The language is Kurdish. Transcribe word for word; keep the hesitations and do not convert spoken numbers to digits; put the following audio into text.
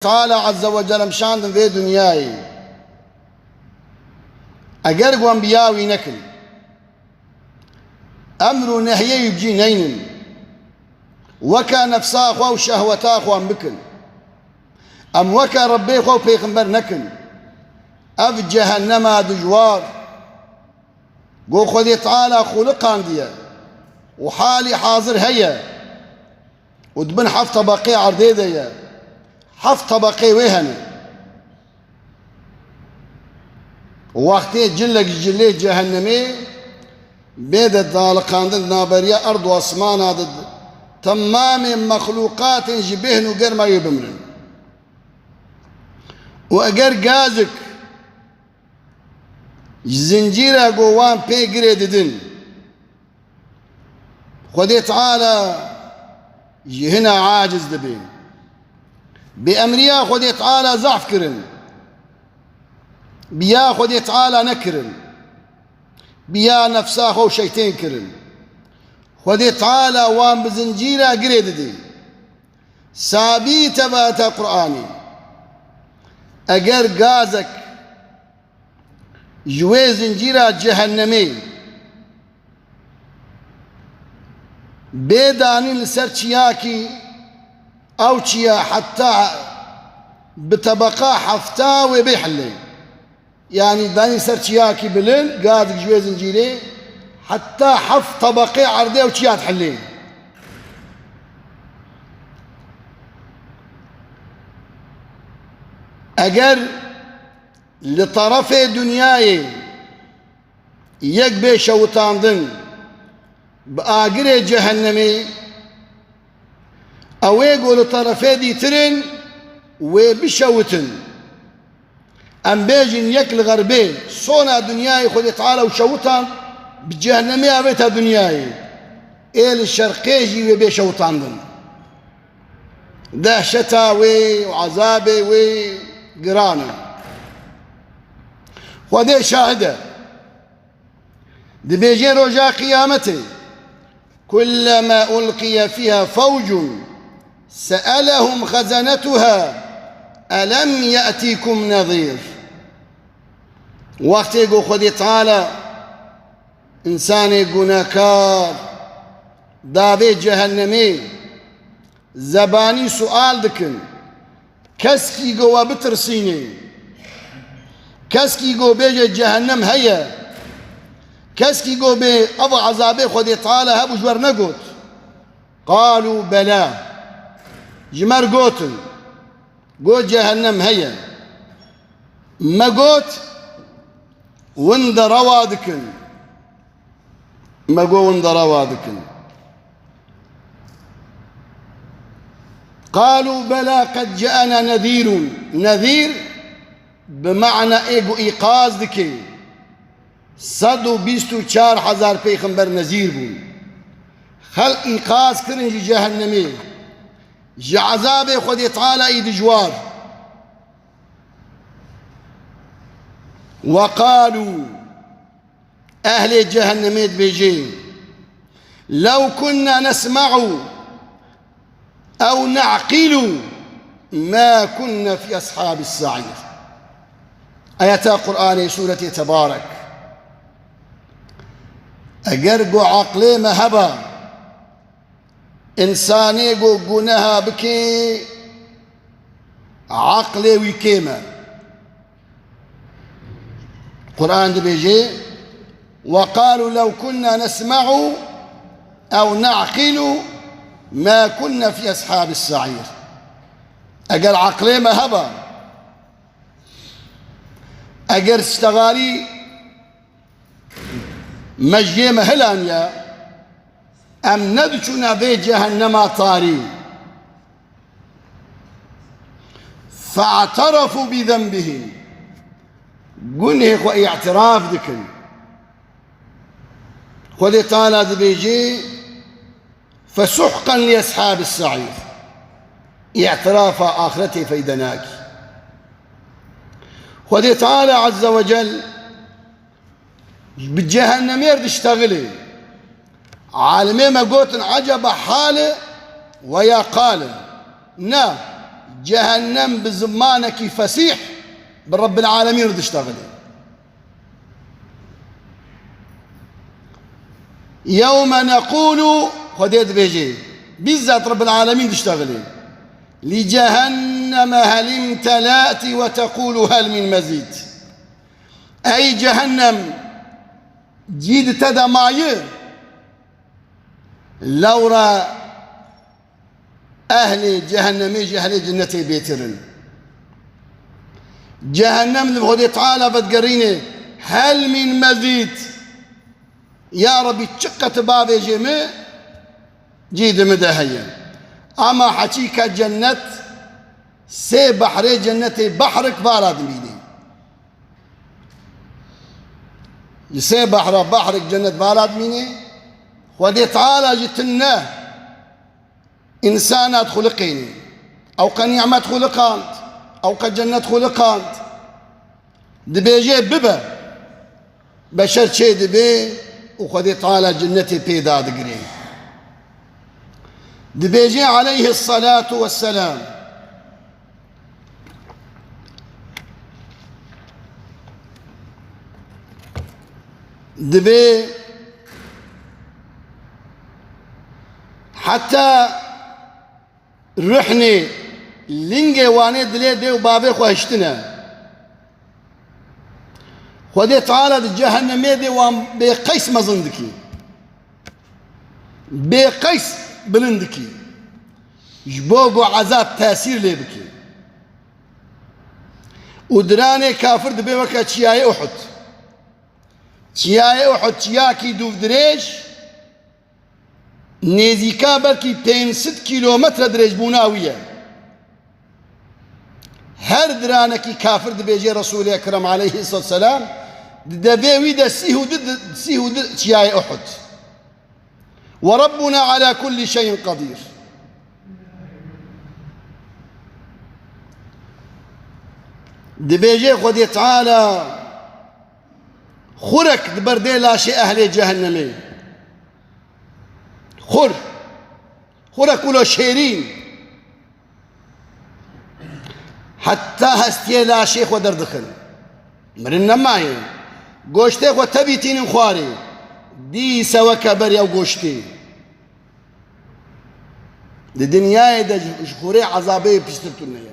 Teala Azze ve Celle em şandin vê dinyayê. Eger wan bi ya wî nekin, emr û nehyê wî bi cî neynin, weke nefsa xwe û şehweta xwe em bikin, em weke Rebbê xwe û pêxember nekin, ev cehennema dijwar, ku Xwedê Teala xuliqandiye û halî hazir heye û di bin heft tebeqê erdê de ye. Heft tebeqê wê hene. Wextê cilek ji cilê cehennemê bê de daliqandin naberiya erd û asmana de, temamê mexlûqatên ji bêhn û germa wê bimrin. Û eger gazek ji zincîra ku wan pê girê didin, Xwedê Teala ji hina aciz dibe. Bi emriya Xwedê Teala zehf kirin. Bi ya Xwedê Teala nekirin. Bi ya nefsa xwe û şeytên kirin. Xwedê Teala wan bi zincîra girê didê. Sabît e bi ayeta Qur'anê. Eger gazek ji wê zincîra cehennemê bê danîn li ser çiyakî, ew çiya heta bi tebeqa hefta wê bê hilê. Yanî danîn ser çiyakî bilind, gazek ji wê zincîrê, heta heft tebeqê erdê ew çiya dihilê. Eger li terefê dinyayê yek bê şewitandin bi agirê cehennemê, ew ê ku li terefê dîtirin wê bişewitin. Em bêjin yek li xerbê sona dinyayê Xwedê Teala û şewitand bi cehennemê avêta dinyayê. Ê li şerqê jî wê bê şewitandin. Dehşeta wê û ezabê wê giran e. Xwedê şahid e. Dibêje roja qiyametê, "Kullema ulqiye fiha fewcun se'elehum xezenetuha elem ye'tikum nezîr." Wextê ku Xwedê Teala însanê gunehkar davê cehennemê, zebanî sual dikin. Keskî ku we bitirsînê, keskî ku bêje cehennem heye, keskî ku bê ev ezabê Xwedê Teala hebû ji we re negot. Qalû belâ. Ji me re gotin, got cehennem heye. Me got, win de rewa dikin. Me got, win de rewa dikin. Qalû belâ qed ce'ena nezîrun. Nezîr bi mana ê ku îqaz dike. Sed û bîst û çar hezar pêxember nezîr bûn. Xelq îqaz kirin ji cehennemê, ji ezabê Xwedê Teala yî dijwar. Ve qalû, ehlê cehennemê dibêjê, "Lew kunna nesma'u ew ne'qilu ma kunna fi ashabis sa'îr." Ayeta Qur'anê, Sûretê Tebarek. Eger ku aqlê me heba, însanê ku guneha bike, aqlê wî kêm e. Qur'an dibêje, "Ve qalû lew kunna nesma'u ew ne'qilu ma kunna fi ashabis sa'îr." Eger aqlê me heba, eger ştegalî me ji yê me hilaniya, em nediçûna vê cehennema tarî. Fe'terefû bi zenbihim. Gunhê xwe îtiraf dikin. Xwedê Teala dibêje, "Fesuhqen li eshabis sa'îr." Îtirafa axiretê feyde nake. Xwedê Teala Azze ve Cel bi cehennemê re diştexile. Alimê me gotin, eceba hal e veya qal e? Na, Cehennem bi zimanekî fesîh bi Rebbil Alemîn re diştexilê. Yewme neqûlu, Xwedê dibêje, bîzzat Rebbil Alemîn diştexilê. Li cehenneme hel imtela'ti ve teqûlu hel min mezîd. Ey cehennem, cî di te de maye? Lewra ehlê cehennemê ji ehlê cennetê bêtir in. Cehennem li Xwedê Teala vedigerîne, hel min mezîd. Ya Rebî, çi qet bavêjê min, cî di min de heye. Ama heçîka cennet, sê behrê cennetê behrik vala dimîne. Ji sê behra behrik cennet vala dimîne. Xwedê Teala jî tune. Însana dixuliqînî. Ew qe nîmet xuliqand, ew qe cennet xuliqand. Dibêje bibe. Beşer çê dibe û Xwedê Teala cennetê pê dadigire. Dibêje aleyhisselatu vesselam. Dibê heta ruhnê lingê wanê dilê dê û bavê xwe hiştine. Xwedê Teala di cehennemê dê wan bê qeys mezin dikî. Bê qeys bilind dikî. Ji bo ku ezab tesîr lê bikî. Û diranê kafir dibê weke çiyayê Uhud. Çiyayê Uhud çiyakî dûvdirêj, nêzîka belkî pênc sed kîlometre dirêjbûna wî ye. Her diranekî kafir dibêje Resûlê Ekrem aleyhisselatu vesselam, di devê wî de sîh û du, sîh û du çiyayê Uhud. Ve Rabbuna ala kulli şeyin qadir. Dibêje Xwedê Teala, xurek di berdê laşê ehlê cehennemê. Xur. Xurek wilo şêrîn. Heta hestiyê laşê xwe derdixin. Mirin nemaye. Goştê xwe tevî tînin xwarê. Dîse weke berê ew goştê. Di dinyayê de ji, ji xurê ezabê pîstir tune ye.